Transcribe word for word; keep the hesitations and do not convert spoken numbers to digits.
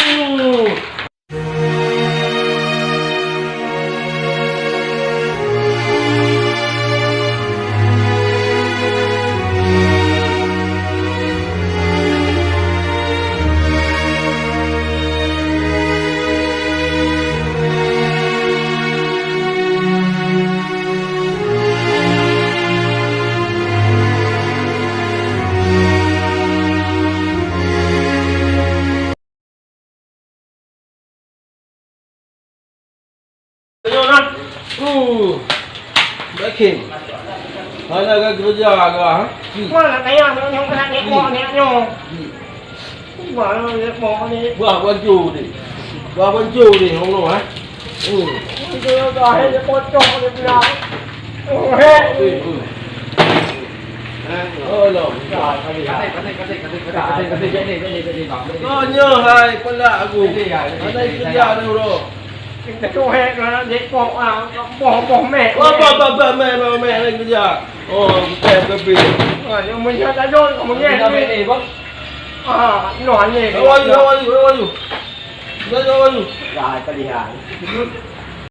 Uh. Ayo, Nan. Uh. Baik, Kim. Hana ka keureuja ka, ha? Mana kaya nyoe, nyoe kena nyoe, nyoe. Wah, banco deh. Wah, banco deh, hong nyoe, ha? Hmm. Itu dah hai dia pocong dia bilang. Oh, heh. Oh, lo. Kau nyoe hai, pelak aku. Mana itu dia ada, bro? Kita tu heh, kalau nak jepok, ah, boh, boh meh. Wah, bah, bah, bah, meh, meh, meh, lagi kerja. Oh, kita ke pi. Ah, yang punya tak ada, kamu ni. Ah, no, ni. How are you? How are you? How are you? How are you? How are you? Dah, tak lihat.